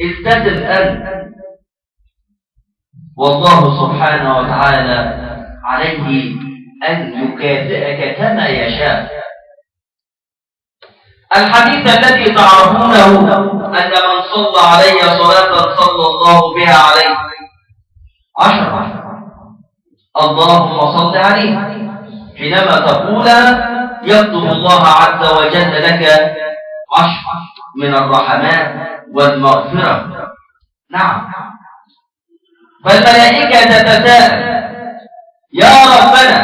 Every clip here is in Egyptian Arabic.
التزم أنت، والله سبحانه وتعالى عليه أن يكافئك كما يشاء. الحديث الذي تعرفونه أن من صلى علي صلاة صلى الله بها عليه 10. اللهم صل عليه، حينما تقول يكتب الله عز وجل لك 10 من الرحمات والمغفرة. نعم، فالملائكة تتساءل: يا ربنا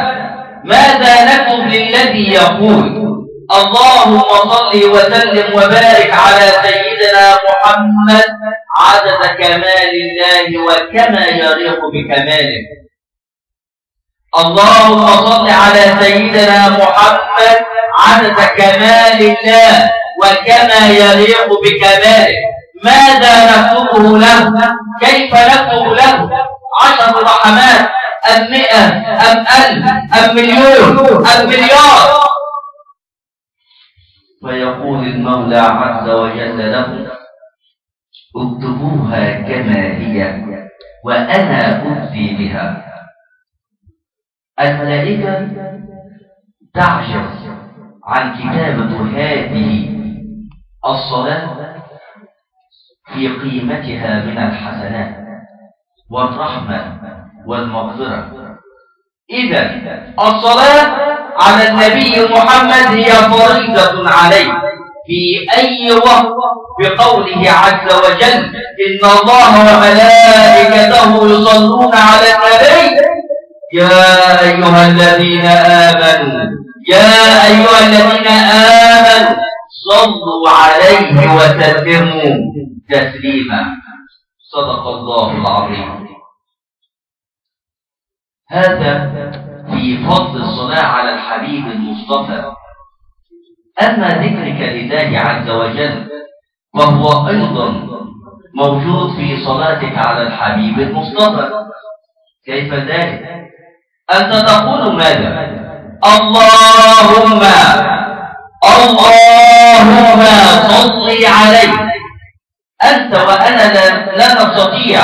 ماذا نكتب للذي يقول اللهم صل وسلم وبارك على سيدنا محمد عدد كمال الله وكما يليق بكماله. اللهم صل على سيدنا محمد عدد كمال الله وكما يليق بكماله. ماذا نكتبه له؟ كيف نكتب له؟ 10 رحمات أم 100 أم 1000 أم مليون أم مليار؟ فيقول المولى عز وجل له: اكتبوها كما هي وأنا أبدي بها. الملائكة تعجز عن كتابة هذه الصلاة في قيمتها من الحسنات والرحمة والمغفرة. إذا الصلاة على النبي محمد هي فريضة عليه في أي وقت، بقوله عز وجل: إن الله وملائكته يصلون على النبي يا أيها الذين آمنوا يا أيها الذين آمنوا صلوا عليه وسلموا تسليما. صدق الله العظيم. هذا في فضل الصلاة على الحبيب المصطفى. أما ذكرك لله عز وجل فهو أيضا موجود في صلاتك على الحبيب المصطفى. كيف ذلك؟ أنت تقول ماذا؟ اللهم اللهم صل عليه. أنت وأنا لا نستطيع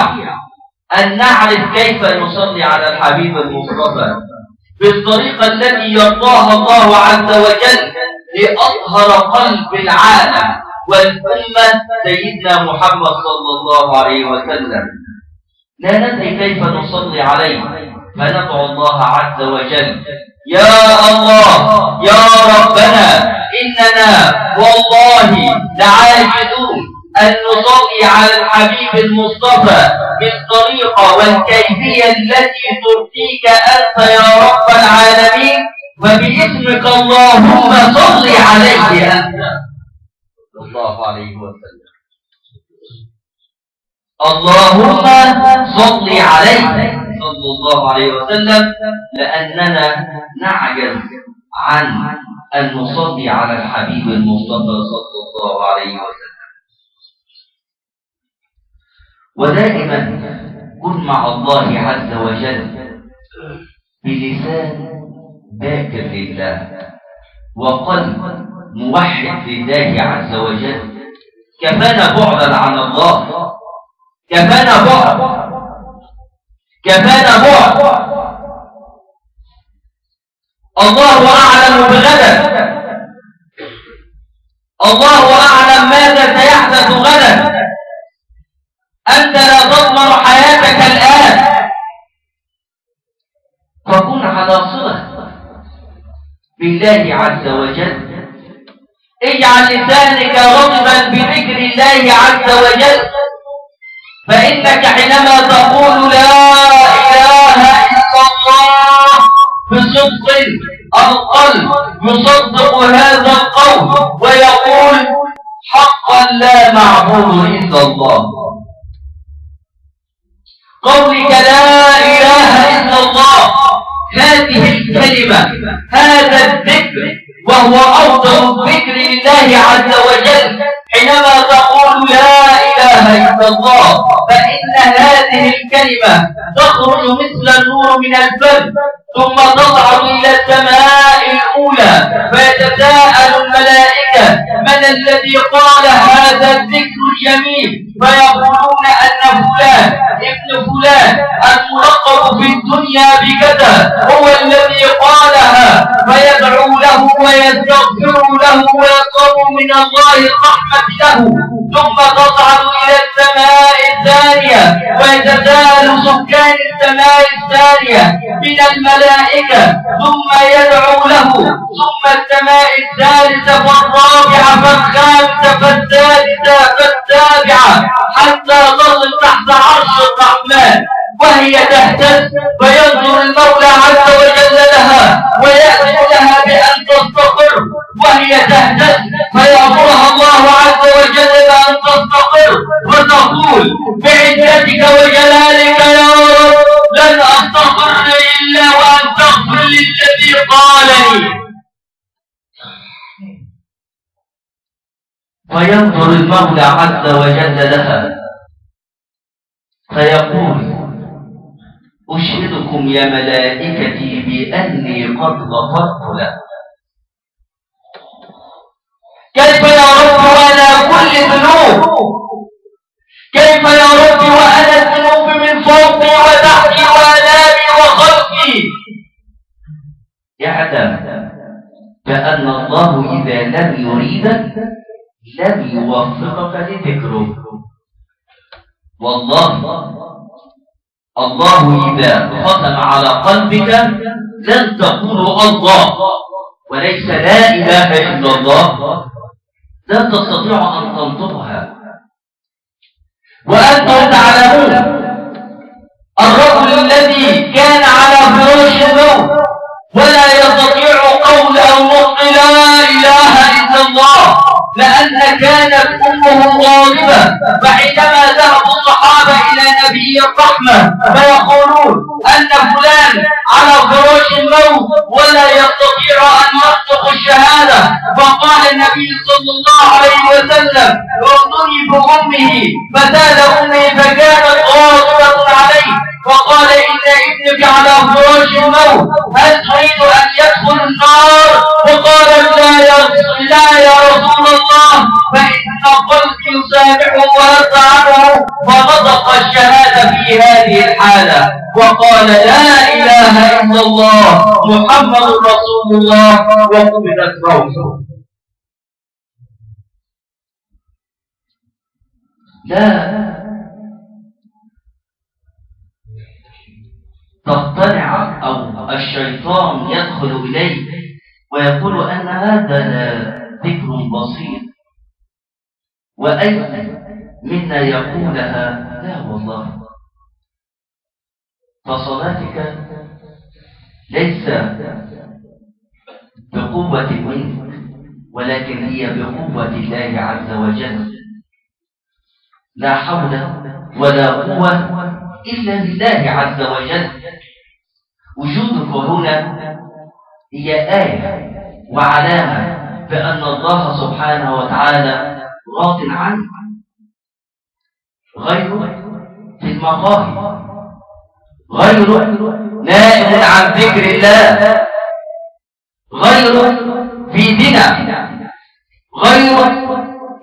أن نعرف كيف نصلي على الحبيب المصطفى بالطريقة التي يرضاها الله عز وجل لأطهر قلب العالم والأمة سيدنا محمد صلى الله عليه وسلم. لا ندري كيف نصلي عليه، فندعو الله عز وجل: يا الله يا ربنا إننا والله لعاجزون أن نصلي على الحبيب المصطفى بالطريقة والكيفية التي ترضيك أنت يا رب العالمين، فباسمك اللهم صل عليه أنت صلى الله عليه وسلم. اللهم صل عليه صلى الله عليه وسلم، لأننا نعجز عن أن نصلي على الحبيب المصطفى صلى الله عليه وسلم. ودائما كن مع الله عز وجل بلسان ذاكر لله وقلب موحد لله عز وجل. كفانا بعدا عن الله، كفانا بعد، كفانا بعد. الله أعلم بغدا، الله أعلم ماذا سيحدث غدا. أنت لا تضمن حياتك الآن، فكن على صلة بالله عز وجل. اجعل لسانك رطبا بذكر الله عز وجل، فإنك حينما تقول لا إله إلا الله بصدق القلب يصدق هذا القول ويقول حقا لا معبود إلا الله. قولك لا إله إلا الله، هذه الكلمة، هذا الذكر، وهو أفضل الذكر لله عز وجل. حينما تقول لا إله إلا الله فإن هذه الكلمة تخرج مثل النور من الفم، ثم تصعد إلى السماء الأولى، فيتساءل الملائكة: من الذي قال هذا الذكر الجميل؟ فيقولون أن فلان ابن فلان الملقب في الدنيا بكذا هو الذي قالها، فيدعو له ويستغفر له ويطلب من الله الرحمة له. ثم تصعد إلى السماء الثانية ويتساءل سكان السماء الثانية من الملائكة ثم يدعو له، ثم السماء الثالثة والرابعة فالخامسة فالسادسة فالسابعة حتى تصل تحت عرش الرحمن وهي تهتز، فينظر المولى عز وجل لها ويأذن لها بأن تستقر وهي تهتز، فيأمرها الله عز وجل بأن تستقر وتقول بعزتك وجلالك يا رب لن أستقر إلا وأن تغفر للذي قال لي. فينظر المولى عز وجل لها فيقول أشهدكم يا ملائكتي بأني قد غفرت له. كيف يا رب وأنا كل ذنوب؟ كيف يا رب وأنا الذنوب من فوقي وتحتي وأمامي وخلفي؟ اعلم بأن الله إذا لم يريدك لم يوفقك لذكره. والله الله إذا ختم على قلبك لن تقول الله وليس لا إله إلا الله، لن تستطيع أن تنطقها. وأنتم تعلمون الرجل الذي كان على فراش الموت ولا يستطيع قول أو نطق لا إله إلا الله لأن كانت أمه غاضبة، فحينما ذهب الصحابة إلى نبي الرحمة فيقولون أن فلان على فراش الموت ولا يستطيع أن ينطق الشهادة، فقال النبي صلى الله عليه وسلم ارضني بأمه، فسأل أمه فكانت غاضبة عليه، فقال إن ابنك على فراش الموت هل تريد أن يدخل النار؟ فقالت لا يا رسول الله، فإن قلبي يسامحه ويرضى عنه، فنطق الشهادة في هذه الحالة وقال لا إله إلا الله محمد رسول الله، وقبضت روحه. لا تقتنع أو الشيطان يدخل إليك ويقول أن هذا ذكر بسيط، وأي منا يقولها لا والله. فصلاتك ليس بقوة منك، ولكن هي بقوة الله عز وجل. لا حول ولا قوة إلا بالله عز وجل. وجودك هنا هي آية وعلامة بأن الله سبحانه وتعالى راض عنك، غيره في المقاهي، غيره نائم عن ذكر الله، غيره في دنا، غيره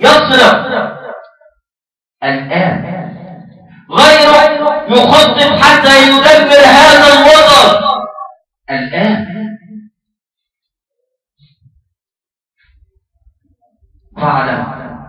يصرف الآن، غيره يخطط حتى يدمر هذا الوطن الآن. فاعلم